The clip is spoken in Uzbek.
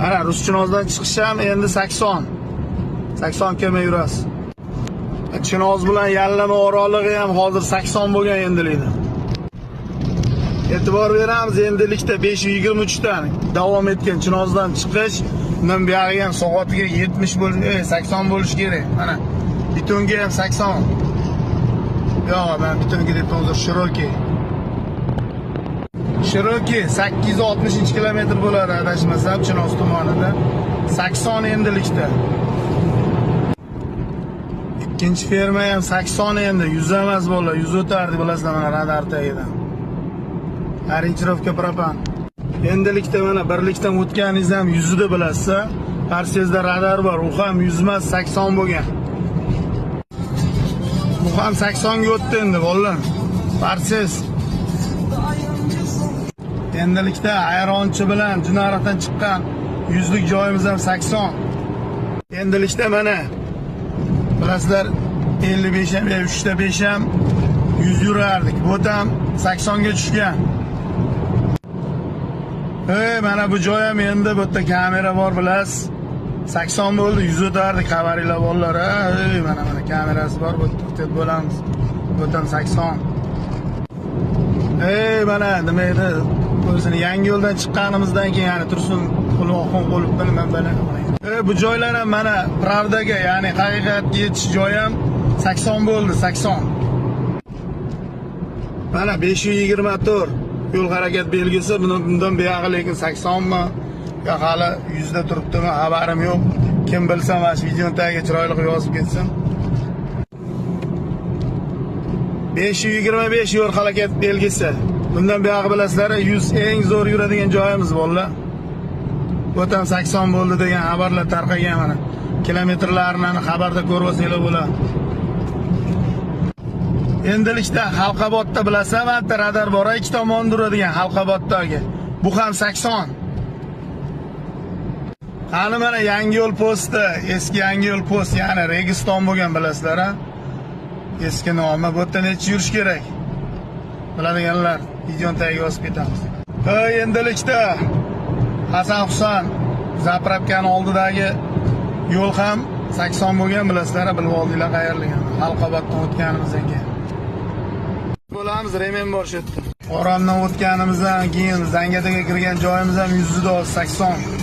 Mana Ruschinozdan chiqish ham endi 80. 80 km yurasiz. Chinoz bilan Yallama oralig'i ham hozir 80 bo'lgan endilikda. E'tibor beramiz, endilikda 5:23 dan davom etgan Chinozdan chiqish, undan buyog'iga ham soatiga 70 bo'lish, 80 bo'lishi kerak. Mana Bitonga ham 80. Yo'q, men Bitonga deb hozir Shiroki. Shiroki 860 kilometr bo'ladi adashmasam Chinoz tumanida. 80 endilikda. Ikkinchi ferma ham 80 endi, 100 emas bolalar, 100 o'tardi bilasizlar mana radar tagidan. Ориентировка propan. Endilikda mana birlikdan o'tganingiz ham 100 da bilasiz. Qarsingizda radar bor, u ham 100 emas, 80 bo'lgan. Bu ham 80 ga o'tdi endi bolalar. Parsiz. Endilikda Ayronchi bilan Junariqdan chiqqan 100lik joyimiz ham 80. Endilikda mana bilasizlar 55 ham, 3 ta 5 ham 100 yurardik. Bu ham 80 ga tushgan. Ey, mana bu joy ham endi bu yerda kamera bor bilasiz. 80 bo'ldi, 100 o'tardik, xabaringlar bolalar. Ey, mana kamerasi bor, bu yerda ehtiyot bo'lamiz. Bu ham 80. Ey, mana nima edi? O'zini yangi yo'ldan chiqqanimizdan keyin, ya'ni Tursun Oxun qo'lib nima bilan. Ey, bu joylar ham mana Правда ga, ya'ni haqiqatga yetish joyi ham 80 bo'ldi, 80. Mana 524 yo'l harakat belgisi, bundan buyog'i lekin 80 mi yo hali 100 da turibdimi, xabarim yo'q. Kim bilsa mana shu videoni tagiga chiroyli qilib yozib ketsin. 525 yo'l harakat belgisi. Bundan buyog'i bilasizlar, 100 eng zo'r yuradigan joyimiz bolalar. Bu ham 80 bo'ldi degan xabarlar tarqagan mana. Kilometrlarini xabarda ko'rib olsanglar bo'ladi. Endilikda Xalqobodda bilasan, mana radar bor, ikki tomonda turadigan Xalqoboddagi. Bu ham 80. Qani mana yangi yo'l posti, eski yangi yo'l post, ya'ni Registon bo'lgan bilasizlar, a? Eski nomi. Bu yerda necha yurish kerak? Biladiganlar videoni tagiga yozib ketamiz. Ey, endilikda Hasan Husan заправка ni oldidagi yo'l ham 80 bo'lgan bilasizlar, bilib oldinglar qayerligini. Xalqoboddan o'tganimizdan keyin. Bo'lamiz, remen bor shu yerda. Oromdan o'tganimizdan keyin Zangataga kirgan joyimiz ham 100 da 80.